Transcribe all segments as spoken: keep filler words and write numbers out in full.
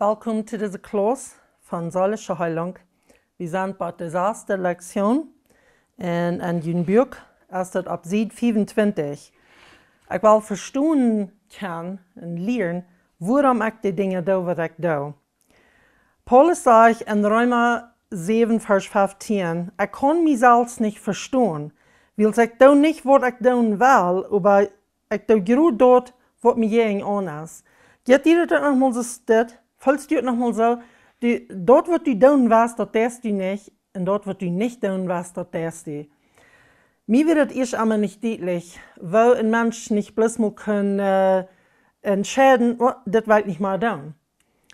Welkom to dise Klauss von Seelische Heilung. Wie sent bie de sasde Lektion un en jun Buak es daut opp Sied fiefuntwintich. Ekj well vestonen kjennen un lieren, wuarom ekj de Dinja doo, waut ekj doo. Paulus sajcht en Reema säwen, Varsch feftieen: "Ekj kaun mie selfst nich vestonen, wiels ekj doo nich, waut ekj doonen well, oba ekj doo jroz daut, waut mie jäajen aun es." Jeit die daut noch mol soo steit? Feelst du daut noch mol soo? Du, daut, waut du doonen west, daut deist du nich. Un daut, waut du nich doonen west, daut deist du. Mie wort daut ieescht emma nich dietlich, woo een Mensch nich bloos mol kunn, äh, entscheiden: "Oh, dit well ekj nich mea doonen."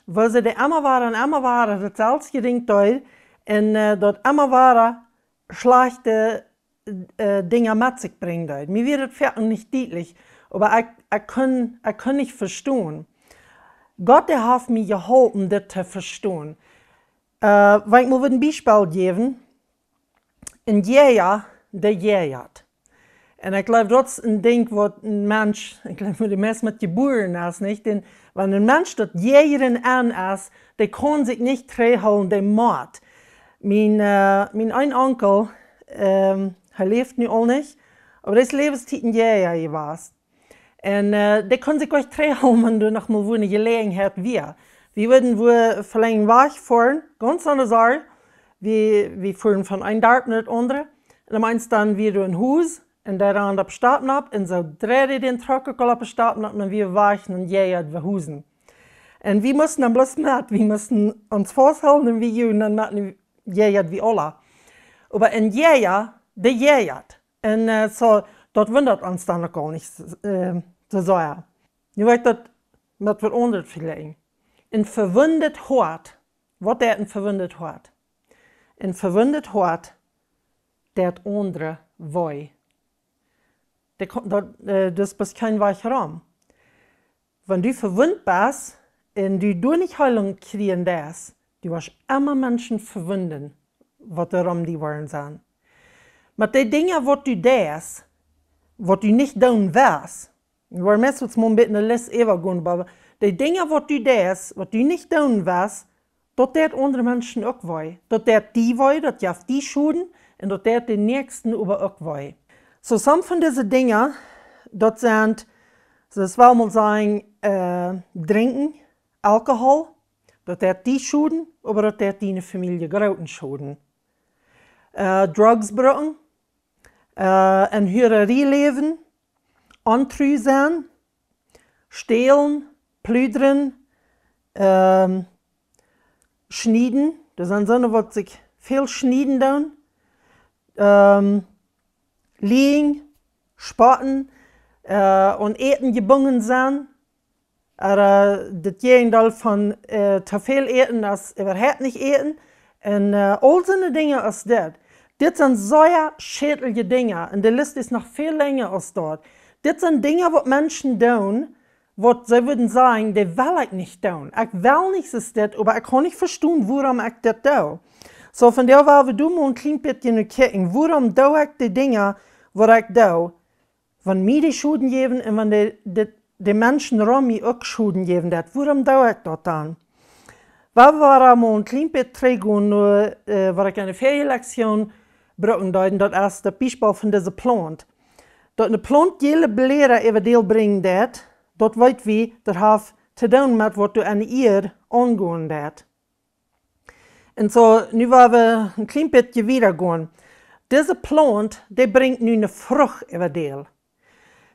Woo see dee emma wada un emma wada daut selfst Dinkj deed un, äh, daut emma wada schlajchte, äh, Dinja met sikj brinjen deed. Mie wort daut foaken nich dietlich, oba ekj, ekj kunn, ekj kunn nich vestonen. Gott, dee haft mie jeholpen, dit to vestonen. Äh, wan ekj mol wudd een Biespel jäwen: een Jäaja, dee jäajat. Un ekj jleew, daut es een Dinkj, waut een Mensch, ekj jleew, wua de Mensch met jebuaren es, nich? Dan, wan een Mensch daut Jäajen enn es, dee kaun sikj nich trigjhoolen, dee mott. Mien, äh, mien een Onkel, ähm, hee läft nu aul nich, oba dee es Läwenstiet een Jäaja jewast. Un, äh, dee kunn sikj uk trigjhoolen, wan doa noch mol wua eene Jeläajenheit wia. Wie wudden wua veleicht wajch foaren, gaunz aune Sorg. Wie, wie fuaren von een Darp no daut aundre. Un dan meist dan wia doa een Hus, un dee rand opp Stappen opp, un soo dreid dee dän Truck uk aul opp de Stappen opp, un wia wajch, un jäajad wie Husen. Un wie musten dan bloos met, wie musten ons fausthoolen, un wie jäajen dan met, un jäajad wie aula. Oba een Jäaja, dee jäajat. Un, äh, soo, daut wundat ons dan uk aul nich, äh, soo sea. Nu well ekj daut met waut aundret vejlikjen. Een vewundet Hoat. Waut deit een vewundet Hoat? Een vewundet Hoat deit aundre wee. Dee kaun, daut, äh, daut es bloos kjeen Wajch rom. Wan du vewundt best un du doa nich Heilunk kjrieen deist, du woascht emma Menschen vewunden, waut doa rom die woaren sennen. Met dee Dinja, waut du deist, waut du nich doonen west, wie woaren meist mol een bät eene List äwagonen, oba dee Dinja, waut du deist, waut du nich doonen west, daut deit aundre Menschen uk wee. Daut deit die wee, daut jeft die Schoden, un daut deit dän Näakjsten oba uk wee. Soo, some von dise Dinja, daut sent, soo aus wie mol sajen, äh, drinkjen, Alkohol, daut deit die Schoden, oba daut deit diene Famielje grooten Schoden. Äh, Drugs brucken, äh, en Huararie läwen, ontru sennen, stälen, pludren, ähm, schnieden. Doa sent soone, waut sikj väl schnieden doonen. Ähm, lieejen, spotten, äh, aun Äten jebungen sennen. Ooda daut Jäajendeel von, äh, too väl äten es äwahaupt nich äten. Un, äh, aul soone Dinja aus dit. Dit sent sea schädliche Dinja. Un de List es noch väl lenja aus daut. Dit sent Dinja, waut Menschen doonen, waut see wudden sajen: "Dit well ekj nich doonen. Ekj well nich soo dit, oba ekj kaun nich vestonen, wuarom ekj dit doo." Soo, von doa woa wie doa mol een kjlien bät no kjikjen. Wuarom doo ekj de Dinja, waut ekj doo? Wan mie dee Schoden jäwen un wan de, de, de Menschen rom mie uk Schoden jäwen, daut, wuarom doo ekj daut dan? Wie woaren mol een kjlien bät trigjgonen no, äh, waut ekj enne väaje Lektion brucken deed, un daut es daut Biespel von dise Plaunt. Daut eene Plaunt väl Bläda äwa däl brinjen deit, daut weet wie, daut haft to doonen met waut doa enne Ieed aungonen deit. Un soo, nu woa wie een kjlien bät wieda gonen. Dise Plaunt, dee brinjt nu eene Frucht äwa däl.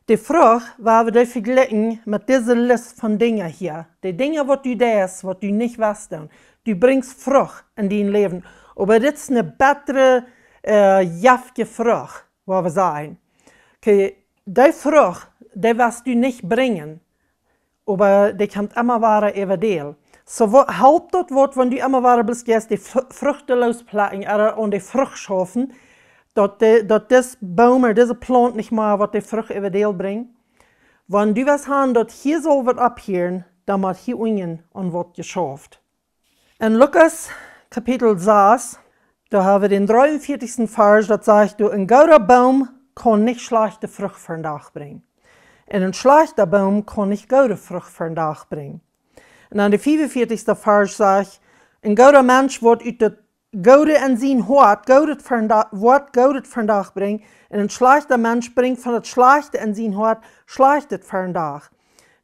De Frucht woa wie dee vejlikjen met dise List von Dinja hia. De Dinja, waut du deist, waut du nich west doonen. Du brinjst Frucht en dien Läwen. Oba dit es eene bettre, äh, jeftje Frucht, woa wie sajen. Okay, dee Frucht, dee west du nich brinjen, oba dee kjemt emma wada äwa däl. Soo, waut halpt daut waut, wan du emma wada bloos jeist dee Fr-, Frucht loos plekjen, ooda aun dee Frucht schaufen, daut dee, daut dis Boom, dise Plaunt nich mea woat dee Frucht äwa däl brinjen? Wan du west han, daut hia saul waut opphieren, dan mott hia unjen aun waut jeschauft. En Lukas Kapitel sas, doa hab wie dän dreeunvieetichsten Varsch, daut sajcht: "Du, een gooda Boom kaun nich schlajchte Frucht ver dän Dach brinjen. Un een schlajchta Boom kaun nich goode Frucht ver dän Dach brinjen." Un dan de fiefunvieetichste Varsch sajcht: Een gooda Mensch woat ut daut Goode en sien Hoat Goodet fa dän Da-, woat Goodet fa dän Dach brinjen, un een schlajchta Mensch brinjt von daut Schlajchte en sien Hoat Schlajchtet fa dän Dach.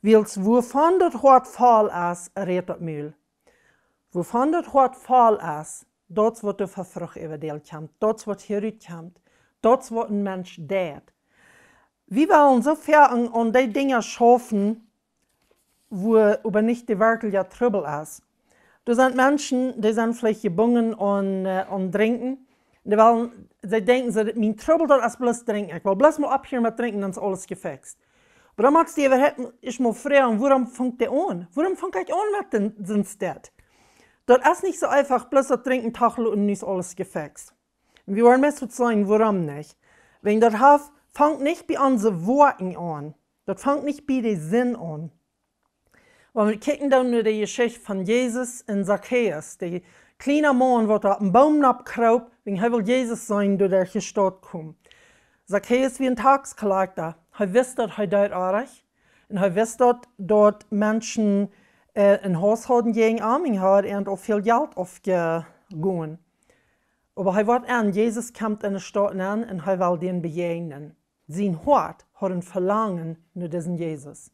Wiels wuavon daut Hoat voll es, rät daut Mul. Wuavon daut Hoat voll es, daut es waut doa fa Frucht äwa däl kjemt, daut es waut hia rut kjemt, daut es waut een Mensch deit. Wie wellen soo väl aun, aun dee Dinja schaufen, wua oba nich de werkjliche Trubbel es. Doa sent Menschen, dee sent veleicht jebungen aun, äh, aun Drinkjen. Dee wellen, see denkjen soo, mien Trubbel, daut es bloos Drinkjen. Ekj well bloos mol opphieren met Drinkjen, dan es aules jefixt. Oba dan motst du die äwahaupt ieescht mol froagen, wuarom funk dee aun? Wuarom funk ekj aun met dän, dän Stekj? Daut es nich soo eefach, bloos daut Drinkjen tachel un nu es aules jefixt. Un wie woaren meist seenen, wuarom nich. Wan daut haft, fangt nich bie onse Woakjen aun. Daut fangt nich bie de Sind aun. Wan wie kjikjen dan no de Jeschicht von Jesus un Zachäus, de kjliena Maun, waut opp een Boom nopp kroop, wan hee wull Jesus seenen, doa derch de Staut komen. Zachäus wia een Taxkolakjta. Hee wist, daut hee deed oajch. Un hee wist, daut, daut Menschen, äh, een Hauss hauden jäajen am, un hee haud an aul väl Jelt aufjegonen. Oba hee woat en, Jesus kjemt en de Staut nenn un hee well dän bejäajnen. Sien Hoat haud een Velangen no disen Jesus.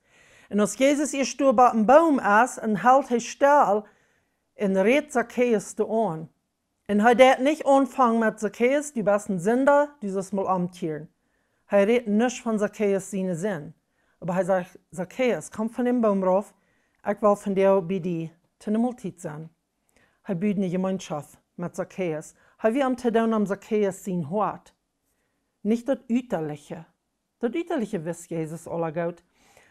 Un aus Jesus ieescht doa bie een Boom es, un helt hee stell un rät Zachäus doa aun. Un hee deit nich aunfangen met: Zachäus, du best een Sinda, du sust mol omkjieren. Hee rät nuscht von Zachäus siene Sind. Oba hee sajcht: Zachäus, komm von dän Boom rauf, ekj well vondoag bie die to ne Moltiet sennen. Hee bud ne Jemeenschoft met Zachäus. Hee wia aum to doonen om Zachäus sien Hoat. Nich daut Utaliche. Daut Utaliche wist Jesus aula goot.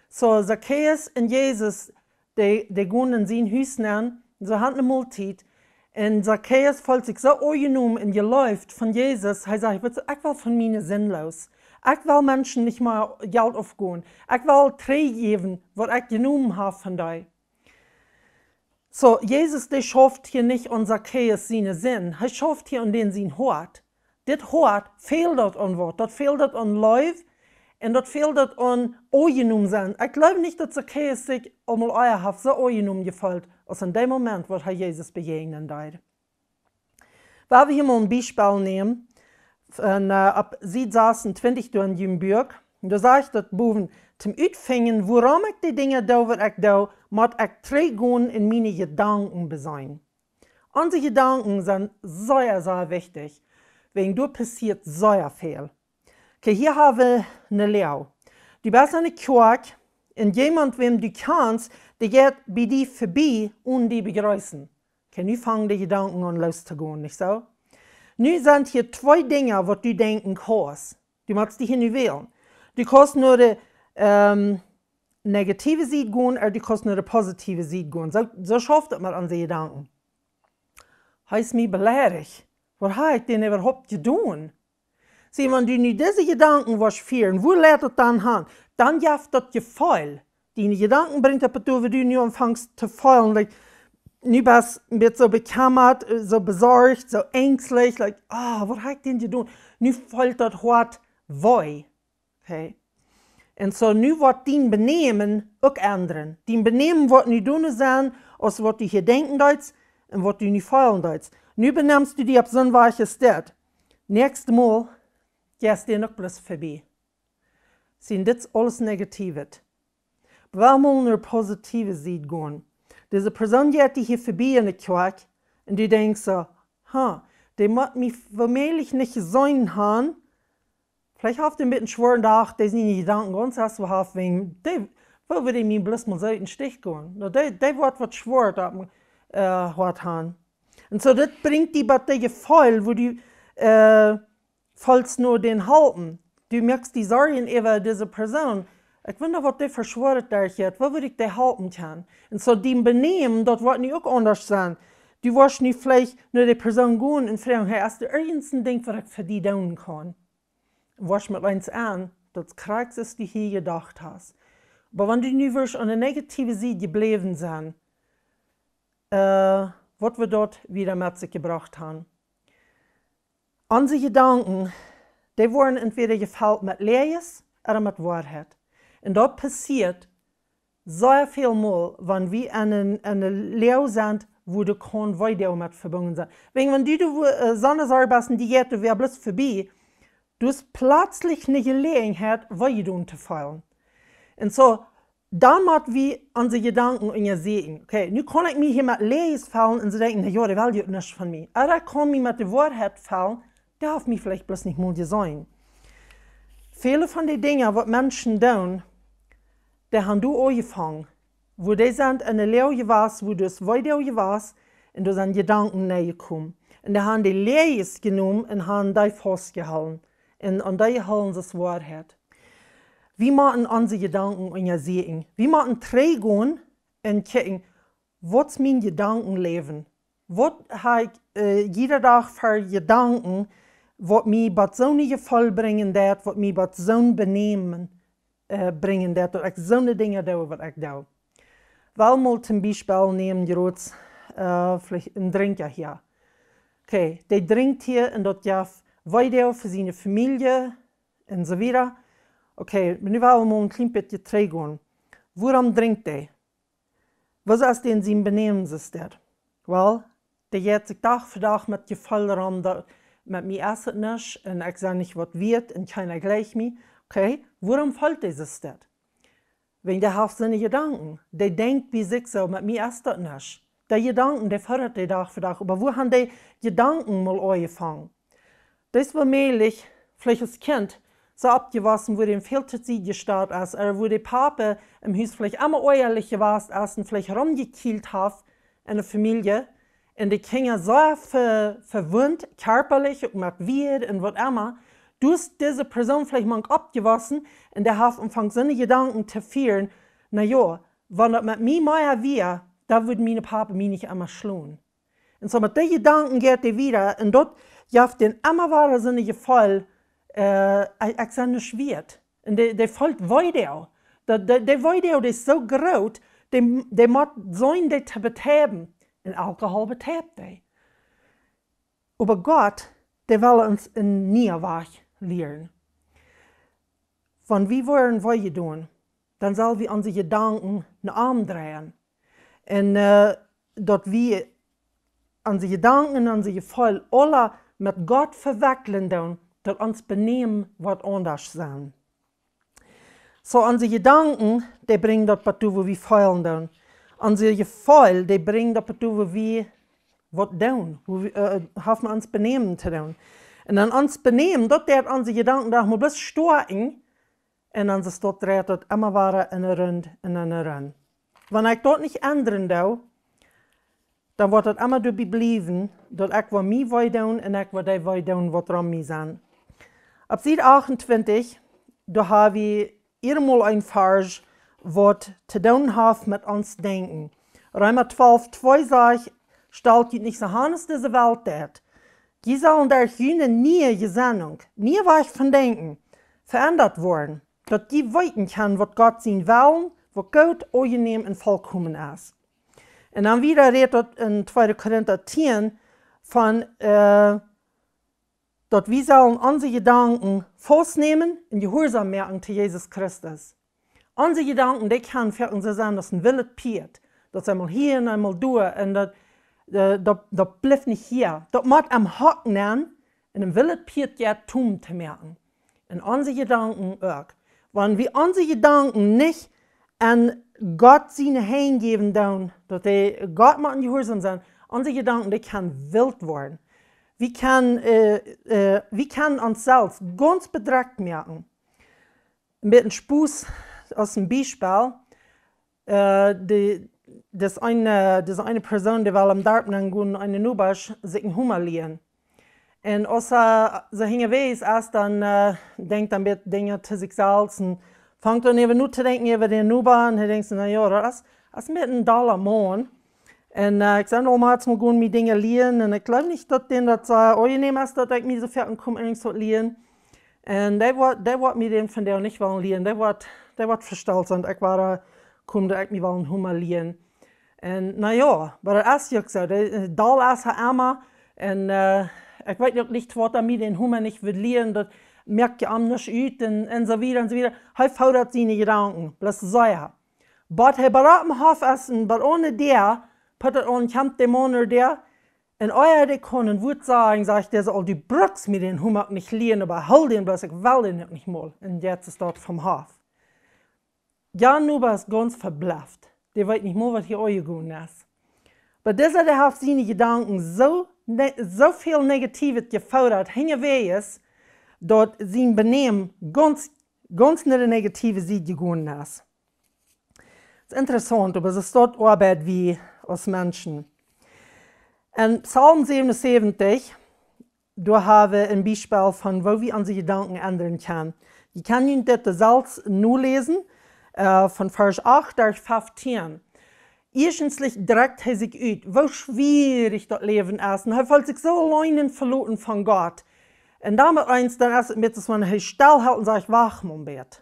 Soo, Zachäus un Jesus, dee, dee gonen en sien Hus nenn, see haben ne Moltiet. Un Zachäus feelt sikj soo aunjenomen un jeleeft von Jesus. Hee sajcht: Weetst du, ekj well von miene Sind loos. Ekj well Menschen nich mea Jelt aufgonen. Ekj well trigjjäwen, waut ekj jenomen hab von dee. Soo, Jesus, dee schauft hia nich aun Zachäus siene Sind. Hee schauft hia aun dän sien Hoat. Dit Hoat fält daut aun waut. Daut fält daut aun Leew un daut fält daut aun aunjenomen sennen. Ekj jleew nich, daut Zachäus sikj aul mol ea haft soo aunjenomen jefeelt, aus en dän Moment, waut hee Jesus bejäajnen deed. Wan wie hia mol een Biespel nämen, von, äh, opp Sied sasuntwintich doa en jun Buak, doa sajcht daut bowen: Toom utfinjen, wuarom ekj de Dinja doo, waut ekj doo, mott ekj trigjgonen un miene Jedanken beseenen. Onse Jedanken sent sea, sea wichtich, wäajen doa passieet sea väl. Okay, hia hab wie ne Loag. Du best en de Kjoakj un jemaunt, wäm du kjanst, dee jeit bie die verbie, onen die to bejreessen. Okay, nu fangen de Jedanken aun loos to gonen, nich soo? Nu sent hia twee Dinja, waut du denkjen kaust. Du motst die hia nu wälen. Du kaust no de, ähm, negative Sied gonen, ooda du kaust no de positive Sied gonen. Soo, soo schauft daut met onse Jedanken. Hee es mie beleidicht. Waut hab ekj dän äwahaupt jedonen? See, wan du nu dise Jedanken woascht fieren, wua leit daut dan han? Dan jeft daut Jefeel. Diene Jedanken brinjt daut doa, wua du nu aunfangst to feelen, like, nu best een bät soo bekjemmat, äh, soo besorcht, soo enjstlich, like, ah, waut hab ekj dän jedonen? Nu feelt daut Hoat wee. Okay. Un soo nu woat dien Benämen uk endren. Dien Benämen woat nu aundasch sennen, aus waut du hia denkjen deetst un waut du nu feelen deetst. Nu benemst du die opp soon Wajch aus dit. Näakjstet Mol jeist du uk bloos verbie. See, dit es aules Negatiewet. Oba wie wellen mol no de positive Sied gonen. Dise Persoon jeit die hia verbie en de Kjoakj un du denkjst soo: Ha, dee mott mie woomäajlich nich jeseenen han. Veleicht haft dee een bät een schwoaren Dach, dee siene Jedanken gaunz aundasch haft, wäajen dee, woo wudd dee mie bloos mol soo em Stich loten? Nu, dee, dee woat waut Schwoaret opp, äh, Hoat han. Un soo, dit brinjt die bie daut Jefeel, wua du, äh, feelst no dän halpen. Du moakst die Sorjen äwa dise Persoon. Ekj wunda, waut dee fa Schwoaret derchjeit. Woo wudd ekj dee halpen kjennen? Un soo, dien Benämen, daut woat nu uk aundasch sennen. Du woascht nu veleicht no de Persoon gonen un froagen: Hey, es doa irjent een Dinkj, waut ekj fa die doonen kaun? Un woascht met eens aun, daut krakjt es, waut du hia jedocht hast. Oba wan du nu wurscht aun de negative Sied jebläwen sennen, äh, waut woat daut wada met sikj jebrocht han? Onse Jedanken, dee woaren entwäda jefelt met Läajes ooda met Woarheit. Un daut passieet, Sea väl mol, wan wie en een, en een Läwen sent, wua de kaun Weedoag met vebungen sent. Wäajen wan du de Wo-, äh, Sonne saul besten, dee jeit doa wea bloos vebie, du hast plötzlich ne Jeläajenheit, Wee doon to feelen. Un soo, dan mott wie onse Jedanken unjasieekjen. Okay, nu kaun ekj mie hia met Läajes fellen un soo denkjen, na jo, dee well jo nuscht von mie. Ooda ekj kaun mie met de Woarheit fellen, dee haft mie veleicht bloos nich mol jeseenen. Väle von de Dinja, waut Menschen doonen, dee han doa aunjefongen, wua dee sent en een Läwen jewast, wua daut Weedoag jewast, un doa sent Jedanken nenjekomen. Un dee han de Läajes jenomen un han dee faustjehoolen. Un aun dee hoolen see aus Woarheit. Wie motten onse Jedanken unjasieekjen. Wie motten trigjgonen un kjikjen, waut es mien Jedankenläwen? Waut hab ekj, äh, jieda Dach fa Jedanken, waut mie bat soon Jefeel brinjen deit, waut mie bat soon Benämen, äh, brinjen deit, daut ekj soone Dinja doo, waut ekj doo? Well mol toom Biespel nämen, jrods, äh, veleicht een Drinkja hia. Okay, dee drinkjt hia un daut jeft Weedoag fa siene Famielje un soo wieda. Okay, nu well wie mol een kjlien bät trigjgonen. Wuarom drinkjt dee? Waut es dän sien Benämen, es daut? Well, dee jeit sikj Dach fa Dach met Jefeel rom, daut met mie es et nuscht un ekj sie nich waut wieet un kjeena jleicht mie. Okay, wuarom feelt dee daut? Wäajen dee haft soone Jedanken. Dee denkjt bie sikj soo, met mie es daut nuscht. Dee Jedanken, dee fodat dee Dach fa Dach. Oba wua han dee Jedanken mol aunjefongen? Daut es woo mäajlich, veleicht aus Kjint soo oppjewossen, wua dee väl to Tiet jestort es, ooda wua de Papa em Hus veleicht emma oajalich jewast es un veleicht romjekjielt haft en de Famielje, un de Kjinja soo ve-, vewundt, kjarpalich, uk met Wieed un waut emma, doa es dise Persoon veleicht mank oppjewossen un dee haft aunjefongen soone Jedanken to fieren, na jo, wan daut met mie mea wia, dan wudd mien Papa mie nich emma schlonen. Un soo met dee Jedanken jeit dee wieda un daut jeft dän emma wada soone Jefeel, äh, ekj, ekj sie nuscht wieet. Un dee, dee feelt Weedoag. Daut, dee, dee Weedoag, dee es soo groot, dee, dee mott sennen, dee to betäuben. Un Alkohol betäubt dee. Oba Gott, dee well ons een nieen Wajch lieren. Wan wie woaren Wee doonen, dan sell wie onse Jedanken no am dreien. Un, äh, daut wie onse Jedanken un onse Jefeel aula met Gott vewekjlen doonen, daut ons Benämen woat aundasch sennen. Soo, onse Jedanken, dee brinjen daut bat doa, wua wie feelen doonen. Onse Jefeel, dee brinjen daut bat doa, wua wie waut doonen, wua wie, äh, haben ons Benämen to doonen. Un dan ons Benämen, daut deit onse Jedanken dan mau bloos stoakjen, un dan es daut, dreit daut emma wada en eene Runt un en eene Runt. Wan ekj daut nich endren doo, dan woat daut emma doabie bliewen, daut ekj woa mie Wee doonen un ekj woa dee Wee doonen, waut rom mie sent. Opp Sied achtuntwintich, doa hab wie hia mol een Varsch, waut to doonen haft met ons Denkjen. Reema twalf twee sajcht: Stalt junt nich soo aun aus dise Welt deit. Jie sellen derch june niee Jesennunk, niee Wajch von Denkjen, veendat woaren, daut jie weeten kjennen, waut Gott sien Wellen, waut goot, aunjenäm un volkomen es. Un dan wieda rät daut en tweede Korinta tieen von, äh, daut wie sellen onse Jedanken faustnämen un jehuarsom moaken to Jesus Christus. Onse Jedanken, dee kjennen foaken soo sennen aus een wildet Pieet. Daut es eemol hia un eemol doa. Un daut, äh, daut, daut blift nich hia. Daut mott em Hok nenn un een wildet Pieet jeit tom to moaken. Un onse Jedanken uk. Wan wie onse Jedanken nich aun Gott siene Henj jäwen doonen, daut dee Gott motten jehuarsom sennen, onse Jedanken, dee kjennen wilt woaren. Wie kjennen, äh, äh, wie kjennen ons selfst gaunz bedrekjt moaken. Een bät Spos aus een Biespel. Äh, dee, daut es eene, daut es eene Persoon, dee well em Darp nenn gonen, eene Nobasch, sikj een Huma lienen. Un aus hee soo unjawäajes es, dan, äh, denkjt hee een bät Dinja to sikj selfst un fangt dan äwa notodenkjen äwa dän Noba un hee denkjt soo, na jo, daut es, daut es een bät een dolla Maun. Un, äh, ekj sie aul mau mol gonen mie Dinja lienen un ekj jleew nich, daut dän daut soo aunjenäm es, daut ekj mie soo foaken kom irjent waut lienen. Un dee woat, dee woat mie dän vondoag nich wellen lienen. Dee woat, dee woat vestalt sennen, ekj woa, äh, kom, daut ekj mie well een Huma lienen. Un na jo, oba daut es uk soo. Dee, äh, doll es hee emma. Un, äh, ekj weet uk nich, waut hee mie dän Huma nich wudd lienen. Daut moakt je am nuscht ut un, un soo wieda un soo wieda. Hee fodat siene Jedanken. Bloos sea. Bat hee bat opp em Hoff es un bat aun de Däa, put daut aun, kjemt de Maun no de Däa. Un ea dee kaun een Wuat sajen, sajcht dee aul: "Du brukst mie dän Humak nich lieren, oba hool dän bloos, ekj well dän uk nich mol." Un nu es daut vom Hoff. Jo, nu es gaunz veblefft. Dee weet nich mol, waut hia aunjegonen es. Oba disa, dee haft siene Jedanken soo ne-, soo väl Negatiewet jefoodat, hinjawäajes, daut sien Benämen gaunz, gaunz no de negative Sied jegonen es. Daut es interessaunt, oba soo es daut, oabeit wie aus Menschen. En Psalm säwenunsäwentich, doa hab wie een Biespel von woo wie onse Jedanken endren kjennen. Jie kjennen dit selfst noläsen, äh, von Varsch acht bat feftieen. Ieeschtens drekjt hee sikj ut, woo schwierich daut Läwen es. Un hee feelt sikj soo auleen un veloten von Gott. Un doamet eent, dan es et met daut, wan hee stellhelt un sajcht: "Wacht mol een bät."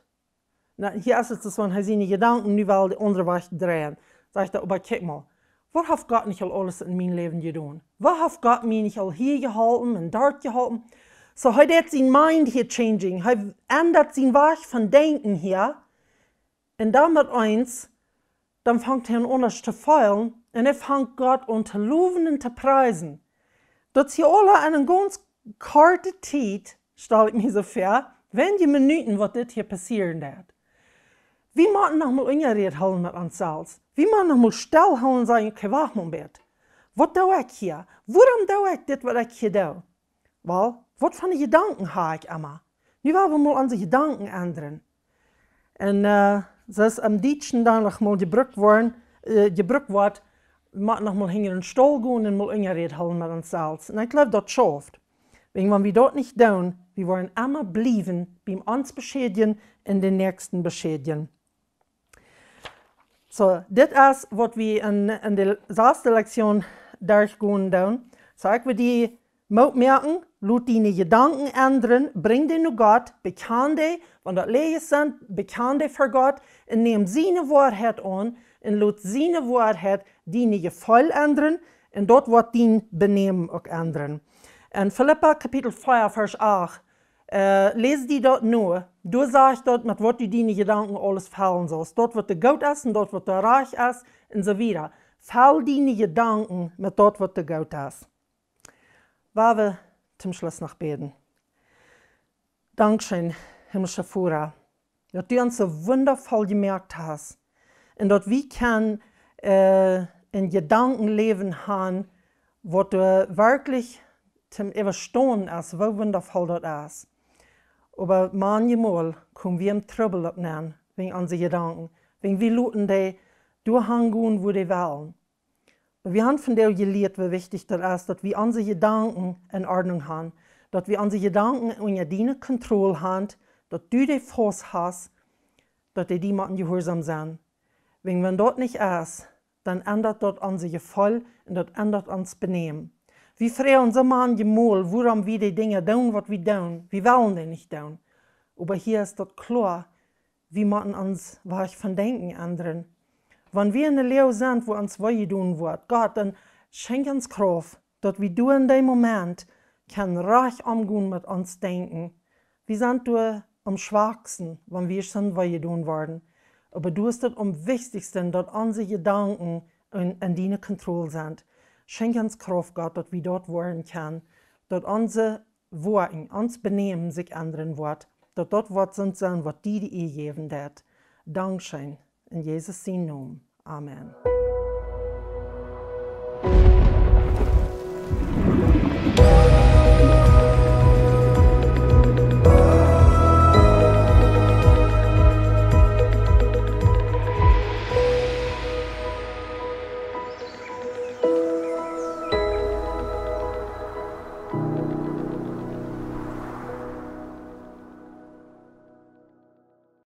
Na, hia es et soo, wan hee siene Jedanken nu well de aundre Wajch dreien. Sajcht hee: "Oba kjikj mol, waut haft Gott nich aul aules en mien Läwen jedonen? Waut haft Gott mie nich aul hia jeholpen un doa jeholpen?" Soo, hee deit sien mind hia changing. Hee endat sien Wajch von denkjen hia. Un doamet eent, dan fangt hee aun aundasch to feelen un hee fangt Gott aun to lowen un to priesen. Daut es hia aula en eene gaunz korte Tiet, stal ekj mie soo väa, weinje Minuten, waut dit hia passieren deit. Wie motten noch mol Unjareed hoolen met ons selfst. Wie motten noch mol stellhoolen un sajen: "Okay, wacht mol een bät. Waut doo ekj hia? Wuarom doo ekj dit, waut ekj hia doo?" Well, waut fa Jedanken hab ekj emma? Nu well wie mol onse Jedanken endren. Un, äh, soo aus em Dietschen dan noch mol jebrukt woaren, äh, jebrukt woat, mott noch mol hinja een Stool gonen un mol Unjareed hoolen met ons selfst. Un ekj jleew, daut schauft. Wäajen wan wie daut nich doonen, wie woaren emma bliewen biem ons beschädjen un dän Näakjsten beschädjen. Soo, dit es waut wie en, en de sasde Lektion derchgonen doonen. Soo, ekj well die Moot moaken, lot diene Jedanken endren, brinj dee no Gott, bekjan dee, wan daut Läajes sent, bekjan dee ver Gott, un nämm siene Woarheit aun, un lot siene Woarheit diene Jefeel endren, un daut woat dien Benämen uk endren. En Filippa Kapitel vea, Varsch acht, äh, läs die daut no, doa sajcht daut, met waut du diene Jedanken aules fellen saust. Daut waut die goot es un daut waut die rajcht es, un soo wieda. Fell diene Jedanken met daut waut die goot es. Woa wie toom Schluss noch bäden. Dankscheen, himmlischa Voda, daut du ons soo wundavoll jemoakt hast un daut wie kjennen, äh, een Jedankenläwen haben, waut werkjlich toom Äwastonen es, woo wundavoll daut es. Oba manchmol kome wie em Trubbel opp nenn, wäajen onse Jedanken, wäajen wie loten dee doahan gonen, wua dee wellen. Wie haben vondoag jelieet, woo wichtich daut es, daut wie onse Jedanken en Ordnunk haben, daut wie onse Jedanken unja diene Kontroll haben, daut du dee faust hast, daut dee die motten jehuarsom sennen. Wäajen wan daut nich es, dan endat daut onse Jefeel un daut endat ons Benämen. Wie froagen soo manchmol, wuarom wie dee Dinja doonen, waut wie doonen. Wie wellen dee nich doonen. Oba hia es daut kloa, wie motten ons Wajch von denkjen endren. Wan wie en eene Loag sent, wua ons wee jedonen woat, Gott, dan schenkj ons Krauft, daut wie doa en dän Moment kjennen rajcht omgonen met ons Denkjen. Wie sent doa aum schwaksten, wan wie sent wee jedonen worden. Oba doa es daut aum wichtichsten, daut onse Jedanken en, en diene Kontroll sent. Schenkj ons Krauft, Gott, daut wie daut woaren kjennen, daut onse Woakjen, ons Benämen sikj endren woat, daut daut woat soont sennen, waut die de Ea jäwen deit. Dankscheen. En Jesus sienen Nomen. Amen.